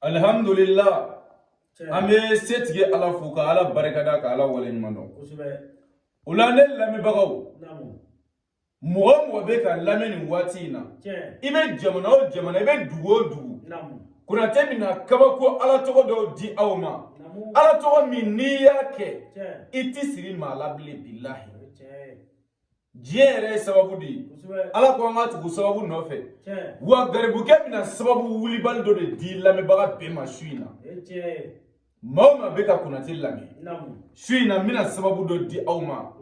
Alihamudulila, an bɛ setigi Ala fo, ka Ala barikada, ka Ala waleɲuman dɔn. O la, ne lamɛnbagaw, mɔgɔ o mɔgɔ bɛ ka lamɛn nin waati in na, i bɛ jamana o jamana, i bɛ dugu o dugu, Konatɛ bɛna kabako Ala tɔgɔ dɔw di aw ma, Ala tɔgɔ min n'i y'a kɛ, i ti siri maa la bilen. Bilahi, diɲɛ yɛrɛ ye sababu de ye. Ala ko an ka tugu sababu nɔfɛ. Wa garibukɛ bɛna sababu wulibali dɔ de di lamɛnbaga bɛɛ ma su in na. Maa o maa bɛ ka Konatɛ lamɛn su in na, n bɛna sababu dɔ di aw ma,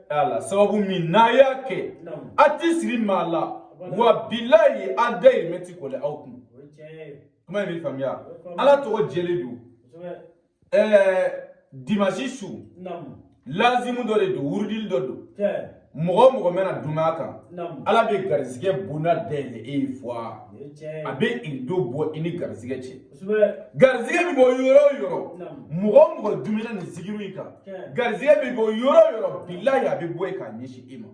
ala sababu min n'a y'a kɛ, a ti siri maa la. Wa bilayi, a dayirimɛ ti kɔlɛ aw kun. Kuma in bɛ faamuya. Ala tɔgɔ jɛlen don. Dimasi su, lazimu dɔ de don, wurudili dɔ don. Mɔgɔ o mɔgɔ mana dumɛ a kan, Ala bɛ garizigɛ bonda dayɛlɛ e ye fwa, a bɛ rido bɔ i ni garizigɛ cɛ. Garizigɛ bɛ bɔ yɔrɔ o yɔrɔ, mɔgɔ o mɔgɔ dumɛna nin zikiru in kan, garizigɛ bɛ bɔ yɔrɔ o yɔrɔ, bilayi, a bɛ bɔ yen k'a ɲɛsin e ma.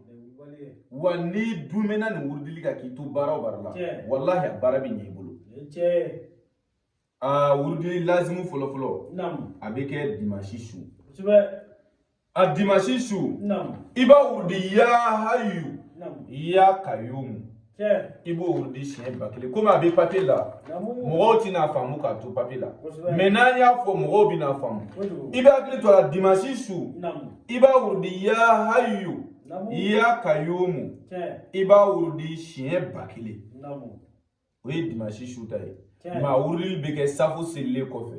Wa n'i dumɛna nin wurudili kan k'i to baara o baara la, walahi, a baara bɛ ɲɛ i bolo. Aa, wurudili lazimu fɔlɔfɔlɔ, a bɛ kɛ dimansi su. A dimansi su, i b'a wurudi ya hayu ya kayumu, i b'o wurudi siɲɛ 1000. Komi a bɛ papiye la, mɔgɔw tɛna faamu k'a to papiye la, mɛ n'an y'a fɔ, mɔgɔw bɛna faamu. I bɛ hakili to a la, dimansi su, i b'a wurudi ya hayu ya kayumu, i b'a wurudi siɲɛ 1000. O ye dimansi su ta ye. Maa, wurudili bɛ kɛ safo selilen kɔfɛ.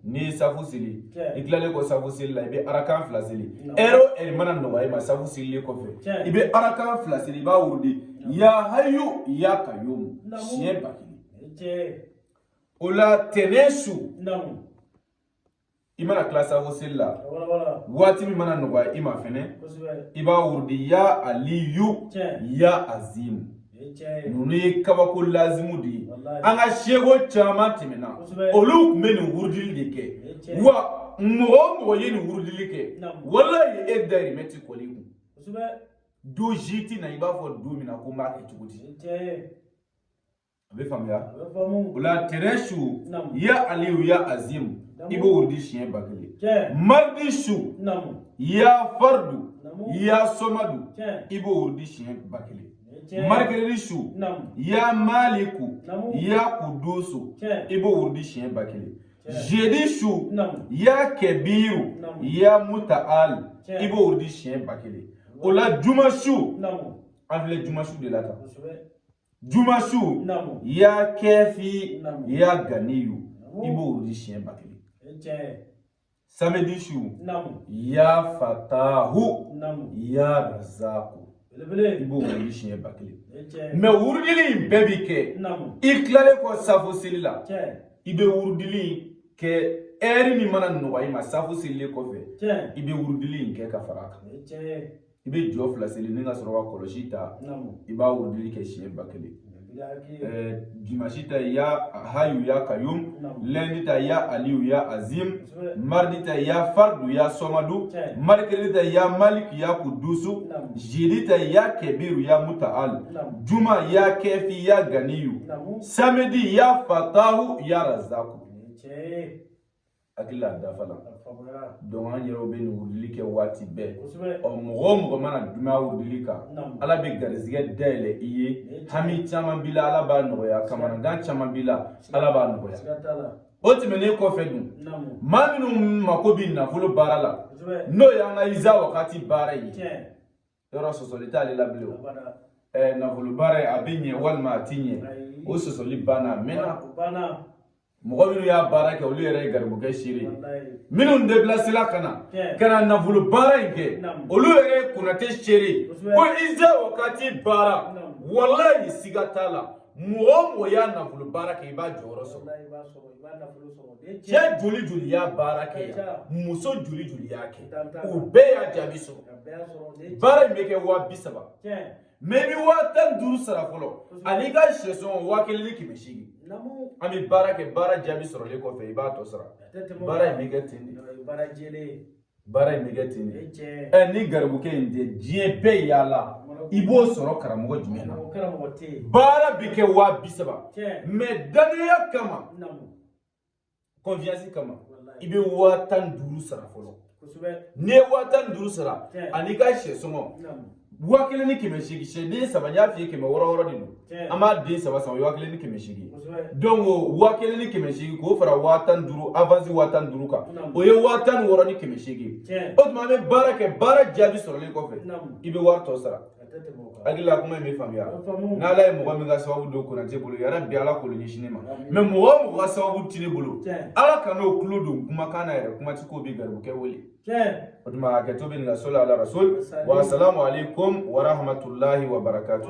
N'i ye safo seli, i tilalen kɔ safo seli la, i bɛ arakan fila seli. Ɛri o ɛri mana nɔgɔya i ma, safo selilen kɔfɛ, i bɛ arakan fila seli, i b'a wurudi ya hayu ya kayumu siɲɛ 1000. O la, tɛnɛn su, i mana tila safo seli la, waati min mana nɔgɔya i ma fɛnɛ, i b'a wurudi ya aliyu ya azimu. Ninnu ye kabako lazimu de ye. An ka seko caman tɛmɛna, olu tun bɛ nin wurudili de kɛ. Wa mɔgɔ o mɔgɔ ye nin wurudili kɛ, walayi, e dayirimɛ ti kɔli kun. Don si ti na i b'a fɔ don min na ko n b'a kɛ cogo di. A bɛ faamuya. O la, tɛnɛn su, ya aliyu ya azim, i b'o wurudi siɲɛ 1000. Mardi su, ya fardu ya somadu, i b'o wurudi siɲɛ 1000. Mercredi su, ya maliku ya kudusu, i b'o wurudi siɲɛ 1000. Jeudi su, ya kebiru ya mutaal, i b'o wurudi siɲɛ 1000. O la, juma su, an filɛ juma su de la tan, juma su, ya kɛfi ya ganiyu, i b'o wurudi siɲɛ 1000. Samedi su, ya fatahu ya razaku, i b'o wurudi siɲɛ 1000. Mɛ wurudili in bɛɛ bi kɛ i tilalen kɔ safo seli la. I bɛ wurudili in kɛ ɛri min mana nɔgɔya i ma, safo selilen kɔfɛ, i bɛ wurudili in kɛ ka fara a kan. I bɛ jɔ fila seli ni ka sɔrɔ ka kɔlɔsi ta, i b'a wurudili kɛ siɲɛ 1000. Dimanche ta, ya hayu ya kayum. Lundi ta, ya aliyu ya azim. Mardi ta, ya fardu ya somadu. Mercredi ta, ya malik ya kudusu. Jeudi ta, ya kebiru ya mutaal. Juma, ya kefi ya ganiyu. Samedi, ya fatahu ya razaku. Hakili la dafa la. Donc an yɛrɛw bɛ nin wurudili kɛ waati bɛɛ. Ɔ, mɔgɔ o mɔgɔ mana dumɛ a wurudili kan, Ala bɛ garizigɛ dayɛlɛ i ye. Hami caman b'i la, Ala b'a nɔgɔya. Kamanagan caman b'i la, Ala b'a nɔgɔya. O tɛmɛnen kɔfɛ dun, maa minnu mako bɛ nafolo baara la, n'o y'an ka iza wakati baara ye, yɔrɔ sɔsɔli t'ale la bilen. O nafolo baara ye, a bɛ ɲɛ walima a ti ɲɛ, o sɔsɔli banna, a mɛnna. Mɔgɔ minnu y'a baara kɛ, olu yɛrɛ ye garibukɛ seere ye. Minnu déplacé ka na ka na nafolo baara in kɛ, olu yɛrɛ ye Konate seere ye ko iza wakati baara, walayi, siga t'a la, mɔgɔ o mɔgɔ y'a nafolo baara kɛ, i b'a jɔyɔrɔ sɔrɔ. Cɛ joli joli y'a baara kɛ yan, muso joli joli y'a kɛ, u bɛɛ y'a jaabi sɔrɔ. Baara in bɛ kɛ 30 000, mɛ i bɛ 15 000 sara fɔlɔ, ani i ka sɛsɔn 1800. An bɛ baara kɛ, baara jaabi sɔrɔlen kɔfɛ, i b'a tɔ sara. Baara in bɛ kɛ ten de, baara in bɛ kɛ ten de. Ɛ, ni garibukɛ in tɛ, diɲɛ bɛɛ yaala, i b'o sɔrɔ karamɔgɔ jumɛn na? Baara bɛ kɛ 30 000, mɛ danaya kama. Confiance kama, i bɛ 15 000 sara fɔlɔ. N'i ye 15 000 sara ani ka sɛ sɔngɔ 1800, sɛden saba, n y'a f'i ye, 600 600 de don, an b'a den saba san, o ye 1800. Donc 1800 k'o fara 15 000, avance 15 000 kan, o ye 16 800. O tuma an bɛ baara kɛ, baara jaabi sɔrɔlen kɔfɛ, i bɛ wari tɔ sara. Hakili la kuma in bɛ faamuya. N'Ala ye mɔgɔ min ka sababu don Konate bolo, yarabi Ala k'olu ɲɛsin ne ma. Mais mɔgɔ o mɔgɔ ka sababu ti ne bolo, Ala ka n'o tulo don kumakan na yɛrɛ, kuma ti k'o bɛ garibukɛ wele. O tuma hakɛto bɛ nin ka sɔli ala rasul wa salamu aleykum wa rahmatulahi wa barakatu.